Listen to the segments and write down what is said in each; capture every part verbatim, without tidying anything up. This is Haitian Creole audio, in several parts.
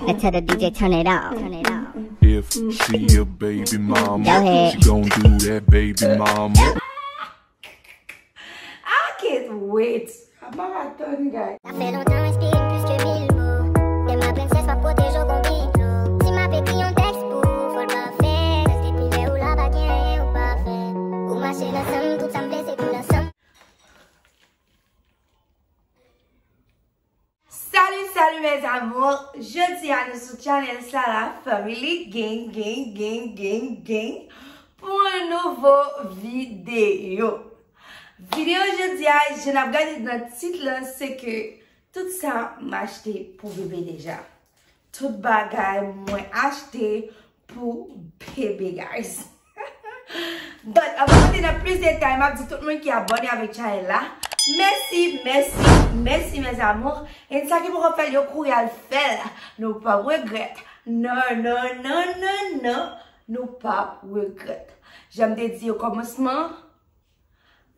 And tell the D J turn it off. If she a baby mama, she gon' do that baby mama. I can't wait. Sa pa ka tann, guys. Sa fè lontan m enspire m plis ke mil mo. Dema prensès pa pwoteje w kon biblo. Si m ap ekri yon tèks pou ou, fò l pafè. Tèks depi lè ou la pa gen anyen ou pa fè. Ou mache nan san m, tout sa m vle se pou nan san m. Salut, salut mes amours. Jodi a nou sou channel Sarah Family Gang, gang, gang, gang, gang pou yon nouvo videyo. Videyo jodi a, jan n ap gade nan tit lan, se ke tout sa m achte pou bebe deja. Tout bagay mwen achte pou bebe, guys. But, anvan m antre nan plis detay, m ap di tout moun ki abòne avèk channel la, mèsi, mèsi, mèsi, mes amours. E sa ki poko fè l, yo kouri al fè l. Nou p ap regrèt. Non, non, non, non, non. Nou p ap regrèt. Jan m te di okòmansman,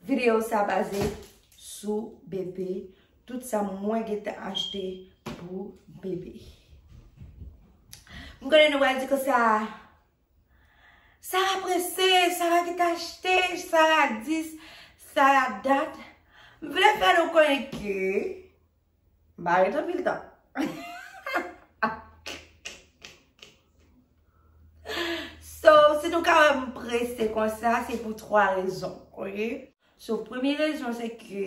videyo sa baze sou bebe. Tout sa mwen gentan achte pou bebe. M konnen nou pral di konsa, Sarah prese, Sarah gentan achte, Sarah dis, Sarah dat. M vle fè nou konnen ke m pa ret anpil tan. So, si nou ka wè m prese konsa, se pou twa rezon, oke? So, premye rezon, se ke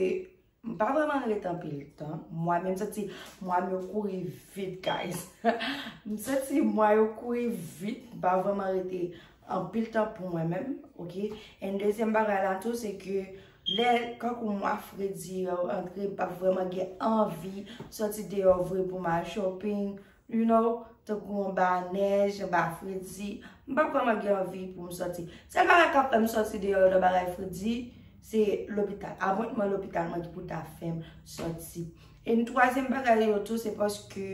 m pa vrèman ret anpil tan. Mwa menm, m santi mwa m yo kouri vit, guys. M santi mwa yo kouri vit. M pa vrèman rete anpil tan pou mwen menm, oke? And dezyèm bagay la tou, se ke lè, kankou mwa fredi yo antre, m pa vrèman gen anvi sòti deyò vre pou m al shopping, you know, tankou anba nèj, anba fredi. M pa vrèman gen anvi pou m sòti. Sèl bagay k ap fè m sòti deyò lè bagay fredi, se lopital. Apwentman lopital mwen ki pou ta fè m sòti. E twazyèm bagay yo tou, se paske,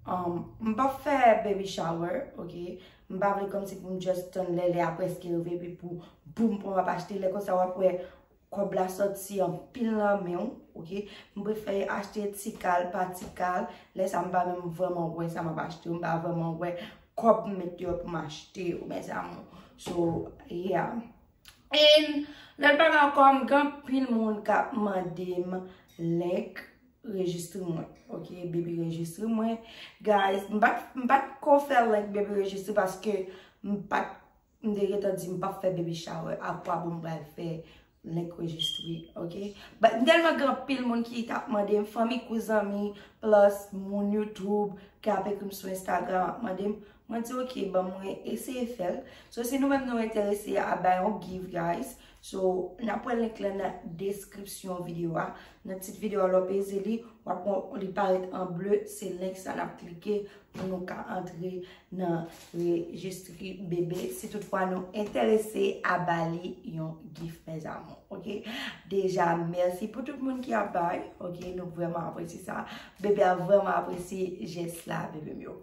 um, m p ap fè baby shower, oke? M pa vle kòmsi pou m just tann lè, lè a prèske rive, epi pou, boum, pou m ap achte. Lè konsa, w ap wè kòb la sòti anpil nan men w, oke? M prefere achte ti kal pa ti kal. Lè sa, m pa menm vrèman wè sa m ap achte, m pa vrèman wè kòb m met deyò pou m achte yo, mes amours. So, yeah. And lòt bagay ankò, m gen anpil moun k ap mande m link rejistre mwen, oke? Baby rejistre mwen. Guys, m pa t, m pa t ko fè link baby rejistre paske m pa t, m te gentan di m p ap fè baby shower. Akwabon m pral fè link rejistre, oke? But m tèlman gen anpil moun ki t ap mande m, fanmi kou zanmi, plus moun YouTube ki ap ekri m sou Instagram ap mande m, mwen di, "Oke, ban mwen eseye fè l." So, si nou menm nou enterese a bay yon gift, guys, so, n ap wè link lan nan deskripsyon videyo a. Nan tit videyo a, lè w peze li, w ap wè li parèt an ble, se link sa n ap klike pou nou ka antre nan rejistre bebe. Si toutfwa nou enterese a ba li yon gift, mes amours, oke? Deja, mèsi pou tout moun ki ap bay, oke? Nou vrèman apresye sa. Bebe a vrèman apresye jès la, bebe m yo.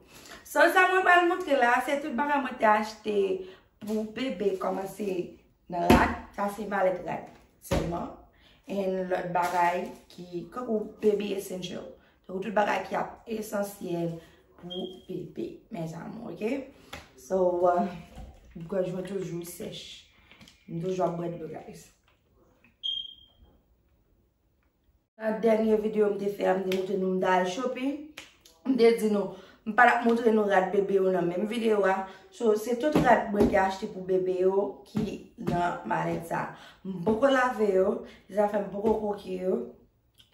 So, sa mwen pral montre la, se tout bagay mwen te achte pou bebe, kòmanse nan rad, sa se malèt rad sèlman. And lòt bagay ki, kankou baby essential. Tankou tout bagay ki ap esansyèl pou bebe, mes amours, oke? So, uh, gòj mwen toujou sèch. M toujou ap bwè dlo, guys. Nan dènye videyo m te fè a, m te montre nou m t al shopping. M te di nou, m pa t ap montre nou rad bebe yo nan menm videyo a. So, se tout rad mwen te achte pou bebe yo ki nan malèt sa. M poko lave yo, se sa fè m poko kwoke yo.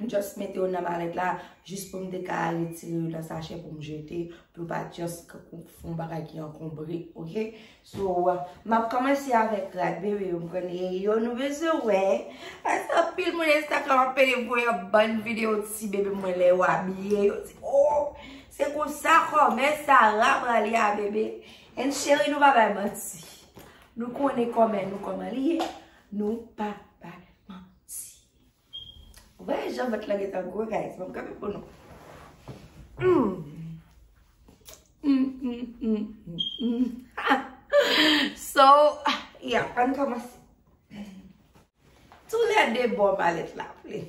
M just mete yo nan malèt la, jis pou m te ka retire yo nan sachè pou m jete, pou yo pa just kankou fè yon bagay ki ankonbre, oke? So, m ap kòmanse avèk rad bebe yo, m konnen e yo nou bezwen wè. Paske anpil moun Instagram ap pede voye yon bann videyo ti bebe mwen lè yo abiye, yo di, "Oh, se konsa kòmè Sarah prale a bebe." And cheri, nou pa bay manti. Nou konnen kòmè nou kòman li ye. Nou pa bay manti. Ou wè jan vant lan gentan gwo, guys. Ban m kanpe pou nou. Mm. Mm, mm, mm, mm, mm. So, yeah, ann kòmanse. Toulède bò malèt la ple.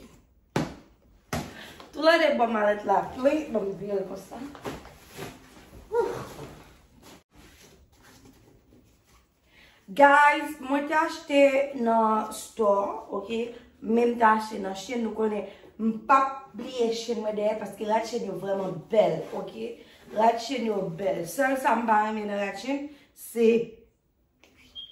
Toulède bò malèt la ple. Ban m vire l konsa. Guys, mwen te achte nan store, ok? Men m te achte nan Shein, nou konnen, m p ap bliye Shein mwen dèyè, paske rad Shein yo vrèman bèl, ok? Rad Shein yo bèl. Sèl sa m pa renmen nan rad Shein, se,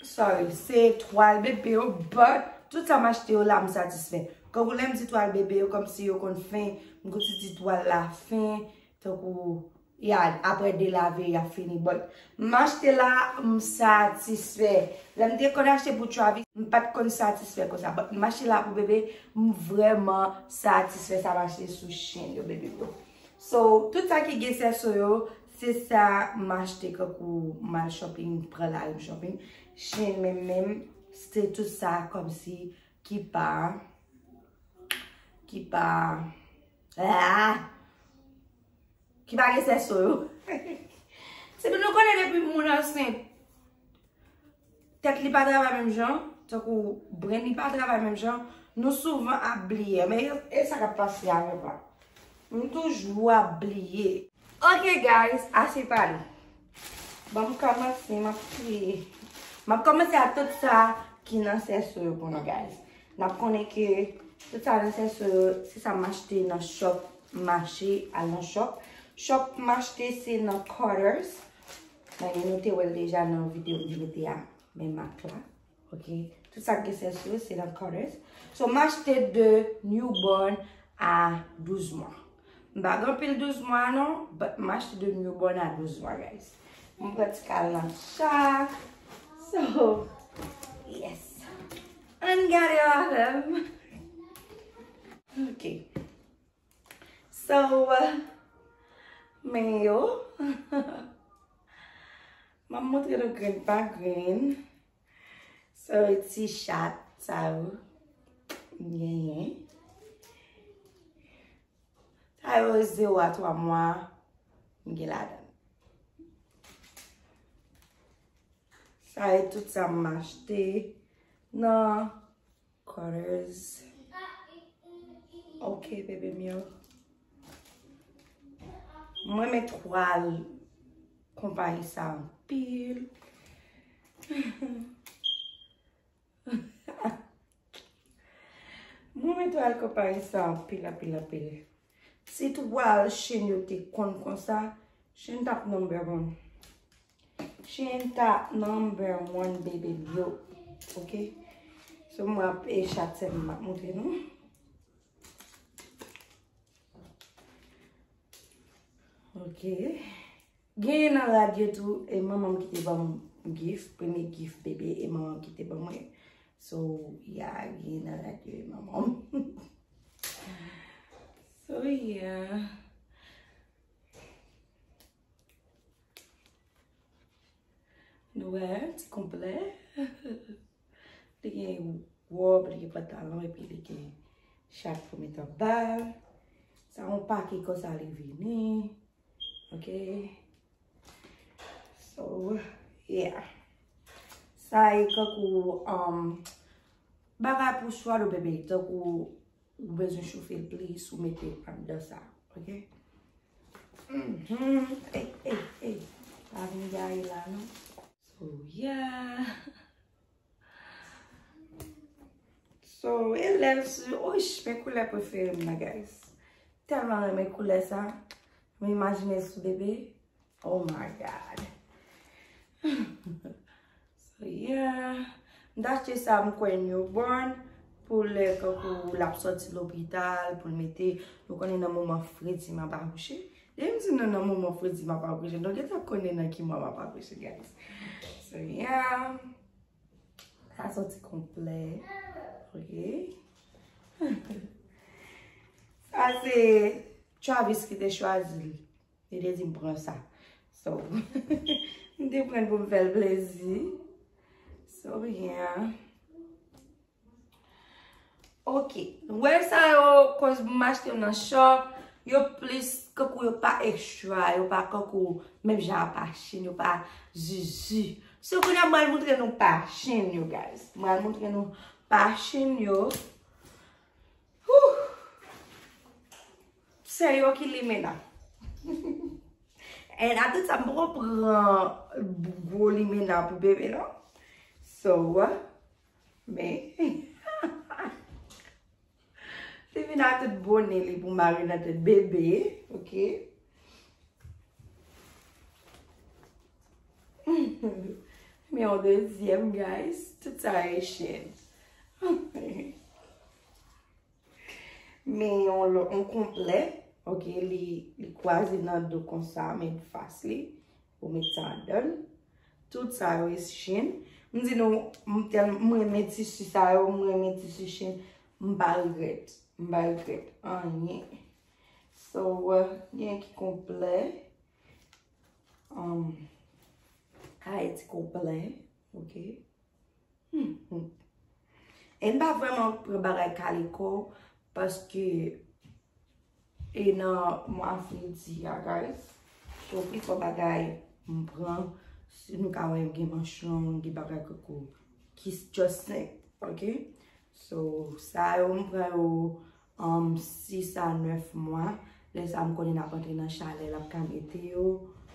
sorry, se twal bebe yo, but tout sa m achte yo la, m satisfè. Kankou lè m di twal bebe yo, kòmsi yo konn fen, m konn santi twal la fen, tankou, ya, apre de lave, y ap fini. But m achte la, m satisfè. Lè m te konn achte pou Travis, m pa t konn satisfè konsa. But m achte la pou bebe, m vrèman satisfè sa m achte sou Shein yo, bebe yo. So, tout sa ki gen sèso yo, se sa m achte kankou m al shopping, pran lari m shopping. Shein menm menm, se tout sa kòmsi ki pa, ki pa, ah! Ki pa gen sèso yo. Se pou nou konnen depi moun ansent, tèt li pa travay menm jan, tankou brenn li pa travay menm jan, nou souvan ap bliye. Men e sa k ap pase avè m la. M toujou ap bliye. Ok, guys, ase pale. Ban m kòmanse, m ap kriye. M ap kòmanse ak tout sa ki nan sèso yo pou nou, guys. N ap konnen ke tout sa nan sèso yo, se sa m achte nan shop, mache, al nan shop. Shop m achte se nan Carter's. Men nou te wè l deja nan videyo m te mete a, men mak la. Ok. Tout sa k gen sèso yo, se nan Carter's. So, m achte de newborn a douz mwa. M pa gen anpil douz mwa non, but m achte de newborn a douz mwa, guys. M pran ti kal nan chak. So, yes. Ann gade yo avè m. Ok. So, men yo. M ap montre nou grenn pa grenn. So, ti chat sa yo m genyen. Sa yo zewo a twa mwa m gen ladan. Sa e tout sa m achte nan Carter's. Ok, bebe m yo. Mwen renmen twal konpayi sa anpil. Mwen renmen twal konpayi sa anpil, anpil, anpil. Si twal Shein yo te konn konsa, Shein t ap number one. Shein ta number one, bebe m yo. Ok. So, mwen ap e chat sèlman m ap montre nou. Ok. Genyen nan rad yo tou, e manman m ki te ban m gift, premye gift bebe, e manman m ki te ban mwen. So, ya, genyen nan rad yo, e manman m. So, yeah. Nou wè, ti konplè. Li gen wòb, li gen pantalon, epi li gen chak pou met anba l. Sa yon pake konsa li vini. Ok. So, yeah. Sa e kankou, um, bagay pou swallow bebe, tankou ou bezwen chofe l plis, ou mete anndan sa, ok? Mhm. Ey, ey, ey. Pa vin gaye la, non. So, yeah. So, e lèl sou, oish, men koulè prefere m nan, guys. Tèlman renmen koulè sa. M imajine sou bebe. Oh my God. So, yeah. M t achte sa, m kwè newborn, pou lè kankou l ap sòti lopital, pou l mete, nou konnen nan moman fredi m ap akouche. Depi m di nou nan moman fredi m ap akouche, nou gentan konnen nan ki mwa m ap akouche, guys. So, yeah. Sa sòti konplè. Ok. Sa se Travis ki te chwazi l. Li te di m pran sa. So, m te pran l pou m fè l plezi. So, yeah. Ok. Wè sa yo, koz m achte yo nan shop, yo plis kankou yo pa extra, yo pa kankou menm jan a pa Shein, yo pa zizi. So, kounye a m pral montre nou pa Shein yo, guys. M pral montre nou pa Shein yo. Whew! Se yo ki limena. And a tout sa, m poko pran gwo limena pou bebe, non. So, men, li vin a tout bone li pou mare nan tèt bebe, ok? Men yon dezyèm, guys. Tout sa Haitian. Men yon lò, yon konplè, ok, li, li kwaze nan do konsa, men fas li, ou met sa andan l. Tout sa yo Haitian. M di nou, m tèl, m renmen tisi sa yo, m renmen tisi Chine. M pa regrèt. M pa regrèt anyen. So, uh, gen ki konplè. Um, Ayiti konplè, ok? Hmm, hmm. E m pa vrèman pran bagay kaliko, paske e nan mwa fredi a, guys. So, plifò bagay m pran, si nou ka wè, gen manch long, gen bagay koko, ki just snap, ok? So, sa yo m pran yo, um, sis a nèf mwa. Lè sa m konnen n ap antre nan chalè, l ap ka mete yo.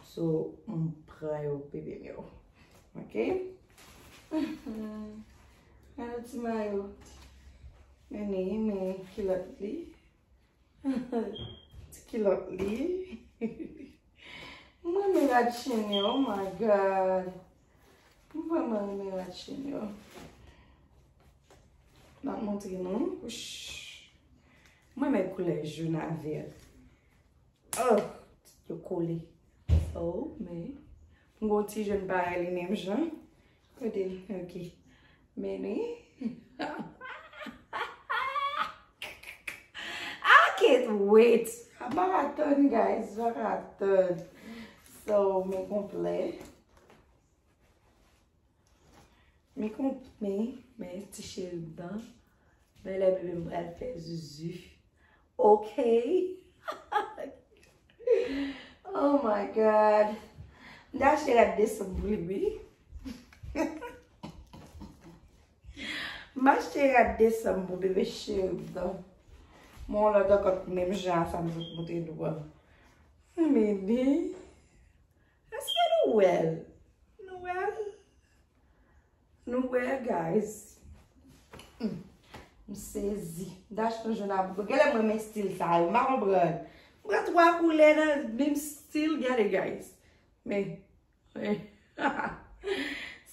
So, m pran yo, bebe m yo. Ok? Gade ti mayo. Men li, men kilòt li. Ti kilòt li. M renmen rad Chine yo, oh my God. M vrèman renmen rad Chine yo. M ap montre nou. Wouch. M renmen koulè jòn a vè. Oh, yo kole. So, men, m gon ti jòn parèy li menm jan. Kote l? Ok. Men li. I can't wait. M pa ka tann, guys. M pa ka tann. So, men konplè. Men kon, men, men ti cheri m nan. Men lè bebe m pral fè zuzu. Ok. Oh my God. M te achte rad desanm pou li, wi. M achte rad desanm pou bebe cheri m nan. Mwen yon lòt ankò menm jan a sa m sot montre nou an. Men li. Èske nou wè l? Nou wè l? Nou wè, guys. Hmm. M sezi. M ta achte yon jòn a bouko. Genlè m renmen stil sa yo. M pa konprann. M pran twa koulè nan menm stil. Gade, guys. Men.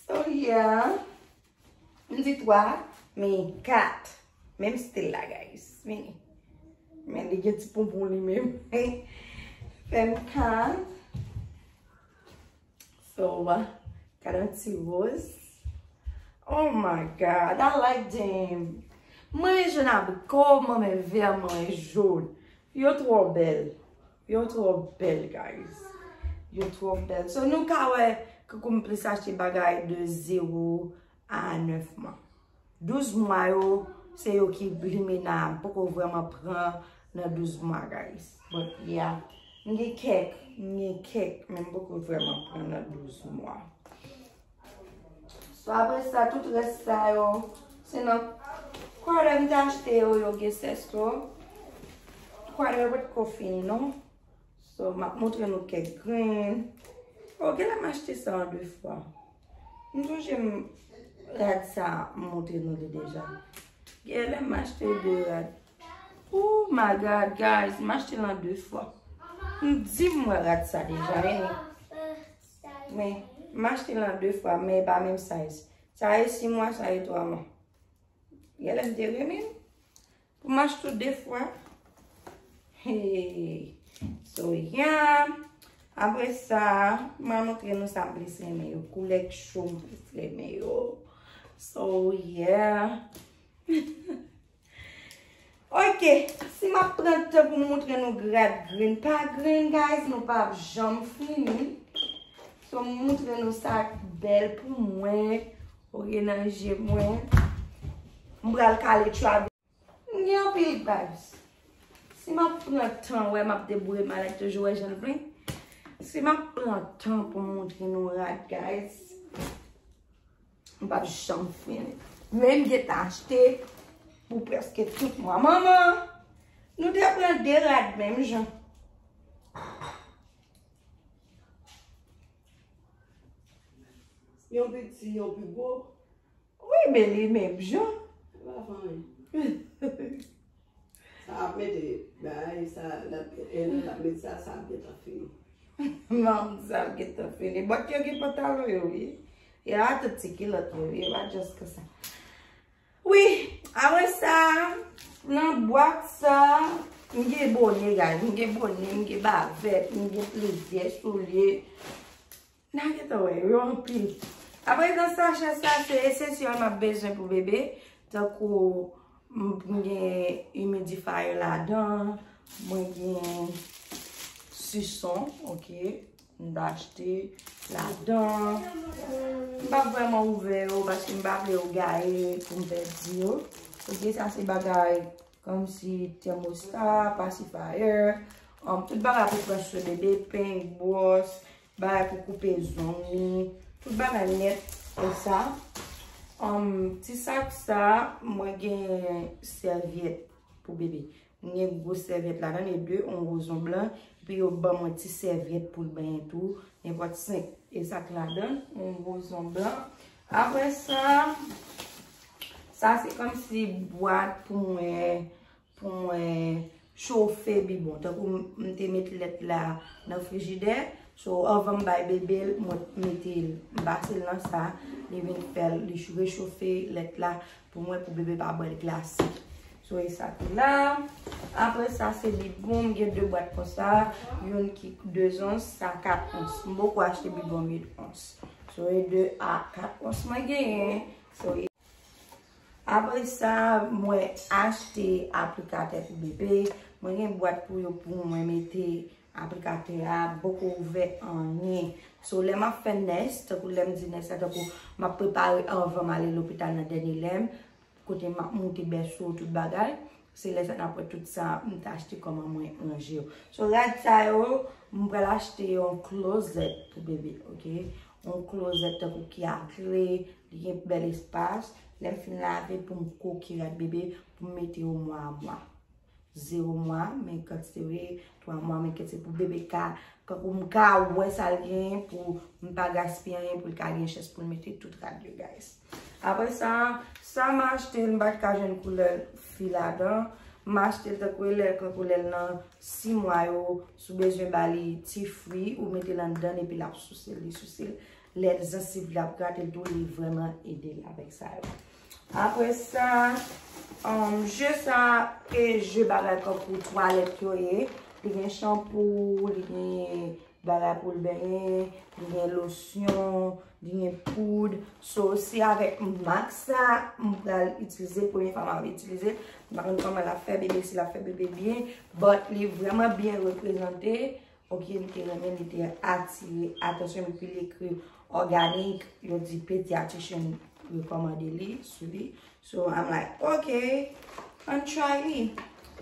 So, yeah. M di twa, men kat. Menm stil la, guys. Men, men li gen ti ponpon li menm. Fè m kat. So, uh, gade yon ti woz. Oh my God, I like them. Mwen renmen jòn abriko, mwen renmen vè, mwen renmen jòn. Yo twò bèl. Yo twò bèl, guys. Yo twò bèl. So, nou ka wè, koukou m plis achte bagay de zewo a nèf mwa. Douz mwa yo, se yo ki pli mena, m poko vrèman pran nan douz mwa, guys. But, yeah. M gen kèk, m gen kèk, men m poko vrèman pran nan douz mwa. So, apre sa, tout rès sa yo, se nan Quarter m te achte yo, yo gen sèso. Quarter potko fini, non? So, m ap montre nou kèk grenn. Oh, genlè m achte sa an de fwa. M sonje m rad sa, m montre nou li deja. Genlè m achte de rad. Oh my God, guys, m achte l an de fwa. M di m wè rad sa deja, men, men m achte l an de fwa, men e pa menm size. Sa e sis mwa, sa e twa mwa. Genlè m te renmen l. Pou m achte de fwa. Hey. So, yeah. Apre sa, m a montre nou sa m plis renmen yo. Koulè k cho m plis renmen yo. So, yeah. Ok, si m ap pran tan pou m montre nou rad grenn pa grenn, guys, nou p ap janm fini. So, m montre nou sa k bèl pou mwen. Ok, nan je mwen. M pral kale tchwa. M gen anpil vibes. Si m ap pran tan, wè, m ap debouye m, like, toujou wè jan l vle. Si m ap pran tan pou m montre nou rad, guys, m p ap janm fini. Men m gentan achte pou prèske tout mwa. Manman, nou te pran de rad menm jan. Yon pi piti, yon pi gwo. Wi, men li menm jan. Sa ap mete bagay sa, l ap mete sa, sa ap gentan fini. Manm sa ap gentan fini. Bòt yo gen pantalon yo, wi. Yo a tout ti kilòt yo, wi. Yo pa just konsa. Wi, apre sa, nan bwat sa, m gen bone, guys. M gen bone, m gen bavèt, m gen plizyè soulye. N a gentan wè, yo anpil. Apre nan sachè sa, se esansyèl m ap bezwen pou bebe. Tankou m gen humidifier ladan, mwen gen sison, oke. M ta achte ladan. M p ap vrèman ouvè yo paske m pa vle yo gaye pou m pèdi yo. Oke, sa se bagay kòmsi tèmosta, pacifier, um, tout bagay pou pran swen bebe, peny, bwòs, bagay pou koupe zong li, tout bagay nèt konsa. Um, ti sak sa, mwen gen sèvyèt pou bebe. M gen gwo sèvyèt ladan, e de, yon woz, yon blan, epi yo ban mwen ti sèvyèt pou l benyen tou, nenpòt senk. E sak ladan, yon woz, yon blan. Apre sa, sa se kòmsi bwat pou mwen, pou mwen chofe bibwon. Tankou m, m te met lèt la nan frijidè, so anvan m bay bebe l, mwen mete l, m pase l nan sa, li vin fè l, li rechofe lèt la pou mwen, pou bebe pa bwè l glase. So e sa ki la. Apre sa se bibwon, m gen de bwat konsa, youn ki de ons, sa kat ons. M poko achte bibwon uit ons. So e de a kat ons mwen genyen. So e Apre sa, mwen achte aplikatè pou bebe. Mwen gen bwat pou yo pou mwen mete aplikatè a, m poko ouvè anyen. So lè m ap fè nès, tankou lè m di nès la, tankou m ap prepare anvan m ale lopital nan dènye lè m, kote m ap moute bèso, tout bagay. Se lè sa n ap wè tout sa m t achte kòman mwen ranje yo. So rad sa yo, m pral achte yon klozèt pou bebe, oke? Yon klozèt tankou ki a kle, li gen bèl espas. Lè m fin lave pou m koke rad bebe, pou m mete yo mwa a mwa. Zewo mwa, men kantite yo ye, twa mwa, men kantite pou bebe ka, kankou m ka wè sa l genyen pou m pa gaspiye anyen, pou l ka gen chans pou l mete tout rad yo, guys. Apre sa, sa m achte, m pa t ka jwenn koulè fi ladan. M achte l tankou lè, kankou lè l nan sis mwa yo, si w bezwen ba li ti fwi, ou mete l anndan l epi l ap souse l, li souse l. Lè zansiv li ap grate l tou, li vrèman ede l avèk sa yo. Apre sa, um, je sa e je bagay kankou twalèt yo ye. Li gen chanpou, li gen bagay pou l benyen, li gen losyon, li gen poud. So, se avèk mak sa m pral itilize, premye fwa m ap itilize. M pa konn kòman l ap fè bebe, si l ap fè bebe byen, but li vrèman byen reprezante. Oke, m te renmen, li te atire atansyon m, epi li ekri organic, yo di pediatrician rekòmande li sou li. So, I'm like, oke, ann try li.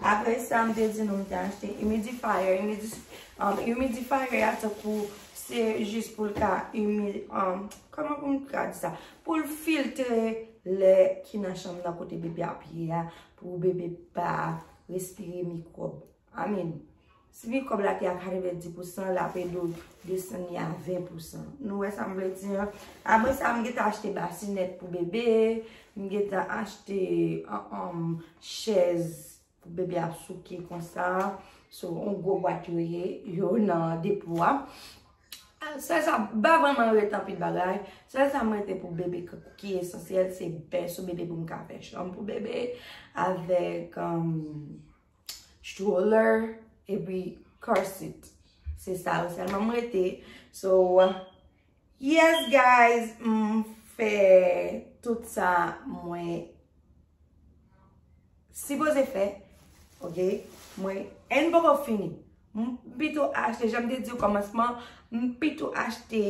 Apre sa, m te di nou m te achte humidifier. Humidif- um, humidifier a tankou se jis pou l ka humid, um, kòman pou m ka di sa? Pou l filtre lè ki nan chanm nan kote bebe ap ye a, pou bebe pa respire mikwòb. I mean, si mikwòb la te a katrevenndis pousan, l ap ede w desann li a ven pousan. Nou wè sa m vle di an? Apre sa, m gentan achte basinèt pou bebe, m gentan achte, um, um, chèz pou bebe ap souke konsa. So, yon gwo bwat yo ye, yo nan depo a. Sèl sa, m pa vrèman rete anpil bagay. Sèl sa m rete pou bebe k- ki esansyèl, se bèso bebe pou m ka fè chanm pou bebe, avèk, um, stroller, epi car seat. Se sa yo sèlman m rete. So, yes, guys, m fè tout sa mwen sipoze fè, oke? Mwen, e m poko fini. M pito achte, jan m te di w kòmansman, m pito achte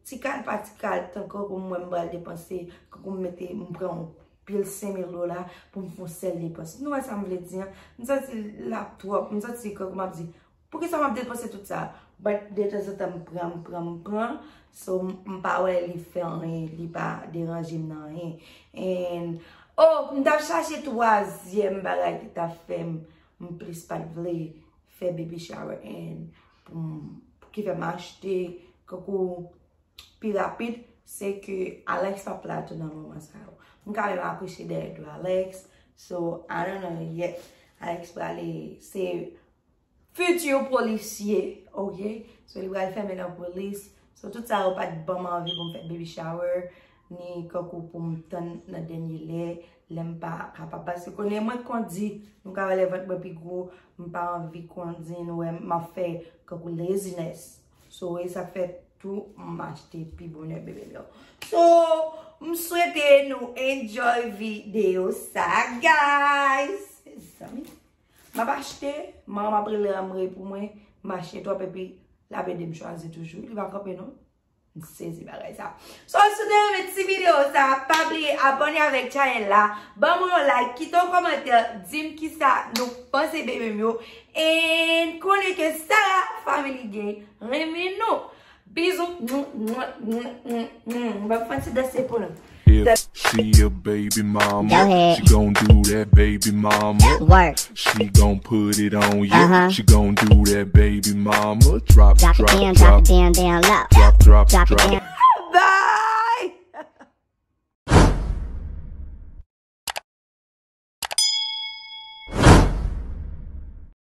ti kal pa ti kal, tankou mwen m pral depanse, kankou m mete, m pran yon pil senk mil dola pou m fè yon sèl depans. Nou wè sa m vle di an? M santi l ap twòp, m santi kankou m ap di, poukisa m ap depanse tout sa? But detanzantan m pran, m pran, m pran. So, m m pa wè li fè anyen, li pa deranje m nan anyen. And, oh, m t ap chache twazyèm bagay ki t ap fè m, m plis pa t vle fè baby shower and pou m, pou ki fè m achte kankou pi rapid, se ke Alex p ap la tou nan moman sa yo. M ka menm akouche dèyè do Alex. So, I don't know yet. Alex prale, se fiti polisye, ok? So, li pral fèmen nan polis. So, tout sa yo pa t ban m anvi pou m fè baby shower, ni kankou pou m tann nan dènye lè, lè m pa kapab. Paske konnen mwen kondi, nou ka wè lè vant mwen pi gwo, m pa anvi kondi, nou wè, m ap fè kankou laziness. So, e sa k fè tou m achte pi bonè bebe m yo. So, m swete nou enjoy videyo sa, guys. Zanmi, m ap achte, manman m ap rele anmre pou mwen, m achte twòp epi l ap ede m chwazi toujou. Li pa kanpe non. M sezi bagay sa. So, si w te renmen ti videyo sa, pa bliye abòne avèk channel la, ban mwen yon like, kite yon kòmantè, di m kisa nou panse bebe m yo. And konnen ke Sarah Family Gang renmen nou. Bizou. M ap fè ti danse pou nou. If she a baby mama, Go ahead. She gon' do that baby mama. Work. She gon' put it on you. Uh-huh. She gon' do that baby mama. Drop, Drop drop, it down, drop, drop it down, down low. drop, drop, Drop it drop. down. Bye!